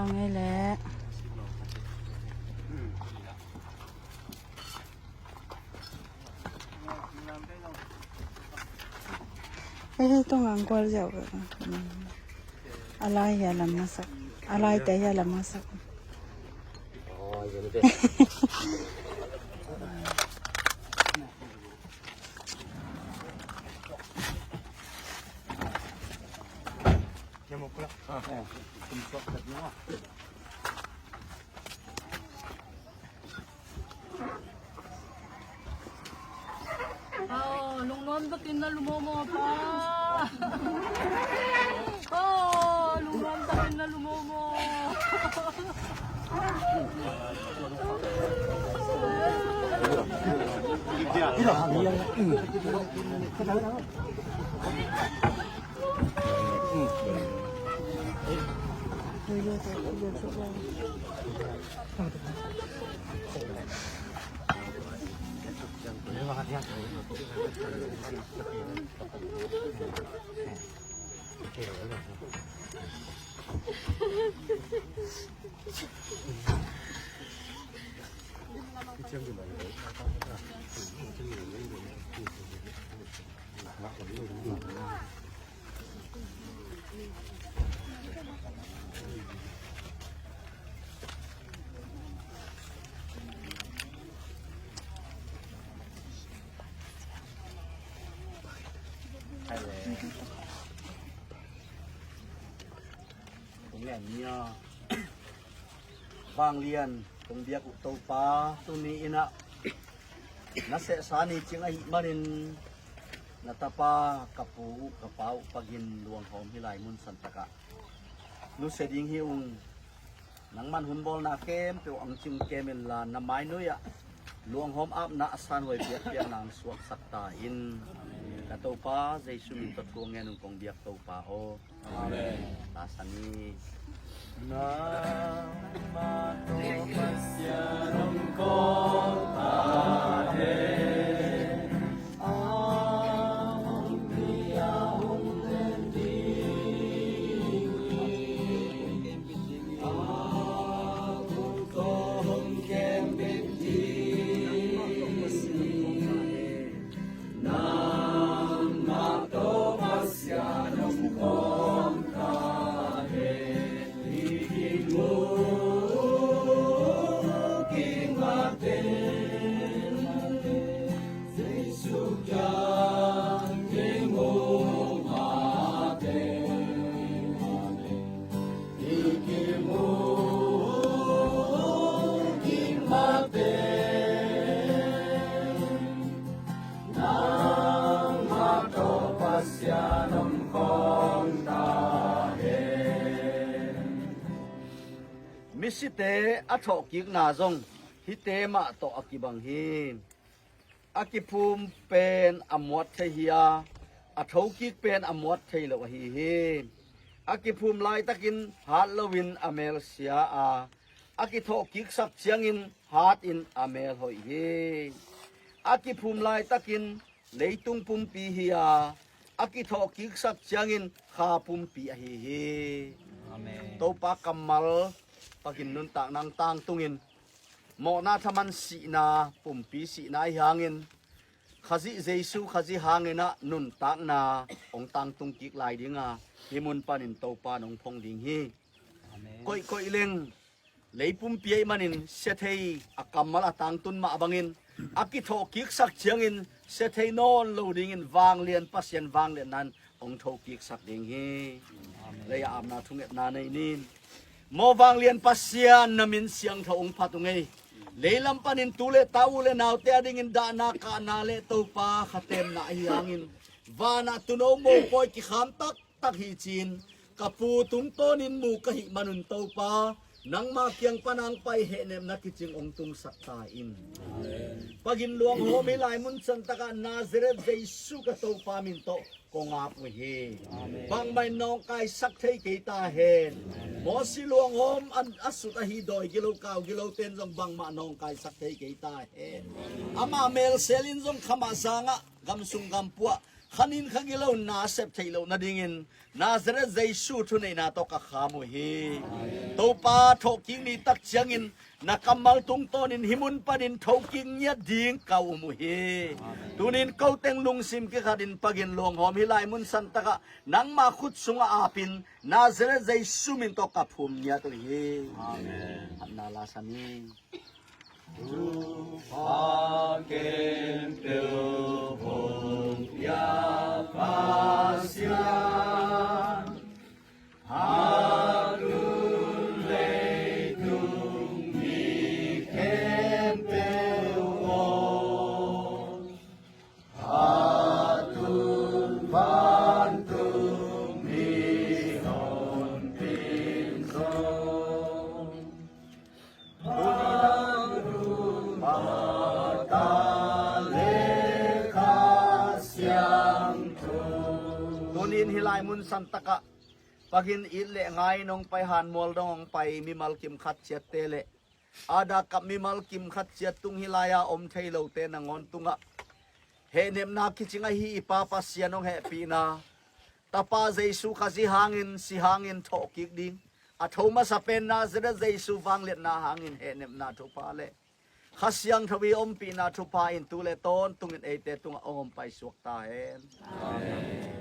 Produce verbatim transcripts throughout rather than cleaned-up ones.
Ngai le. Hei, hei, tung ang kual ziau. A lai hi a lam masak. A lai te hi a lam masak. Aw, lungnuam takin na lumomo pa. Aw, lungnuam takin na lumomo. Vanglian kong biak uh Topa, tuni in ah na sehsa ni cing ahih manin na tapa ka pu uh ka pa uh Pagin Luang Hawm hih lai mun santakah nusia ding hi ung. Nangman hun bawlna khempeuh ang cing kem inla na mainui ah Luang Hawm apna a sanhuai piakpiakna ang suaksak ta in. Ka Topa Jesu min tawh thu ngen ung kong biak Topa aw. Amen. Nangmah tawh Pasian om kawm ta hen. A hong pi a hong len ding hi. A hong tawh hong kem bek ding hi. Nangmah tawh Pasian om kawm ta hen. Hih hih mu kik mah teng, Jesu kiang hih mu mah teng. Misite a thawhkikna zong hihte mah tawh a kibang hi. A kiphum pen a muat thei hi a, a thokik pen a muat thei lo ahi hi. A kiphum laitakin hat loin a mel sia a, a kithawhkiksak ciangin hatin a mel hoih hi. A kiphum laitakin leitung pumpi hi a, a kithawhkiksak ciangin kha pumpi ahi hi. Amen. Topa kammal pakin nuntak nang tangtungin mawhna thaman sihna, pumpi sihna ahi hangin Khazih Jesu Khazih hangin ah nuntakna hong tangtung kik lai dinga hih mun panin Topa nong phong ding hi. Amen. Koihkoih leng lei pumpi ahih manin sia thei a kammal a tangtun mah bangin a kithawhkiksak ciangin sia thei nawn lo dingin vanglian Pasian vangliatna in hong thokiksak ding hi. Amen. Lei a apna thungetna nei nin. Maw vanglian Pasian na min siangtho hong phat ung ei. Leilam panin tu le ta u le naute a dingin dahna kahna le Topa khatemna ahi hangin vanah tuuno mopawi kikham taktak hi ci-in ka pu tungtawnin mu ka hih manun Topa nangma kiang pan ang pai hehnepna kicing hong tungsak ta in. Pagin Luang Hawm hih lai mun santakah Nazareth Jesu ka Topa min tawh kong ap uh hi. Amen. Bangmah in nawngkaisak thei kei ta hen. Amen. Mawsi Luang Hawm an a sut ahi dawi gilo kau gilo ten zong bangmah nawngkaisak thei kei ta hen. Amah melsel in zong khamah sangah gamsung gampuah khanin khagilo nasep theih loh nadingin Nazareth Jesu thuneihna tawh ka kham uh hi. Topa, thawhkik ni tak ciangin na kammal tungtawnin hih mun panin thokik ngiat ding ka um uh hi. Tunin koteng lungsim kikhatin pagin luanghawm hih lai mun santakah nangmah khut sungah apin Nazareth Jesu min tawh ka phum ngiat uh hi. Amen. Phatna la sa ni. Thupha khempeuh hong pia Pasian, a tun leitung mi khempeuh aw, a tun vantung mi honpin zong, Tunin hih lai mun santakah pagin it le ngai nong pai, hanmual dong hong pai mimal kim khat ciatte le a dak kap mimal kim khat ciat tung hih lai-a om thei lote nangawn tungah hehnepna kicing ahi i Pa Pasian hong hehpihna, Tapa Jesu Khazih hangin si hangin thawhkik ding, a tho masa pen Nazareth Jesu vangliatna hangin hehnepna thupha le Kha Siangtho i ompihna thupha in tu le tawntungin eite tungah hong om paisuak ta hen. Amen.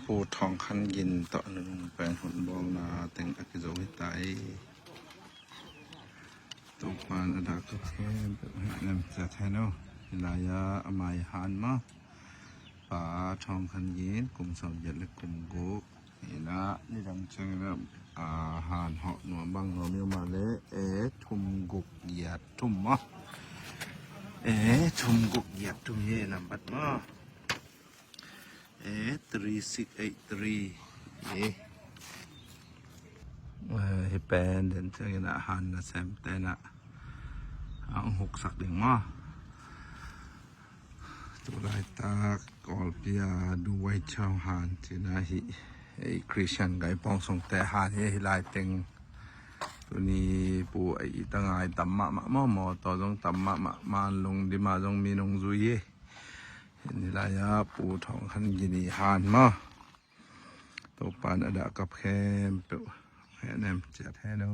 Pu Thawng Khan Gin tawh nunung pen hun bawlna teng a kizo hi ta ei. Topan a dak khempeuh hehnem ciat hen aw. Hih lai-ah a mai han maw, Pa Thawng Khan Gin kum sawmgiat le kum guk. Ina nidang ciangin a han hawh nuam bang nuam i om a le, e thum guk giat thum maw. E thum guk giat thum hi nambat maw. E three six eight three. E, hih pen den ciangin a han nasemte na a hong huksak ding maw. Tulaitak Kawlpi a duwai chau han cina hi. Ei Christian gai pawng sungte han hi, hih lai teng. Tuni pu ei ita ngai tam mahmah maw, mawtaw zong tam mahmah, man lung dima zong mi nung zui hi. Hih lai-ah Pu Thawng Khan Gin i han maw. Topan a dah kap khempeuh hehnem ciat hen aw.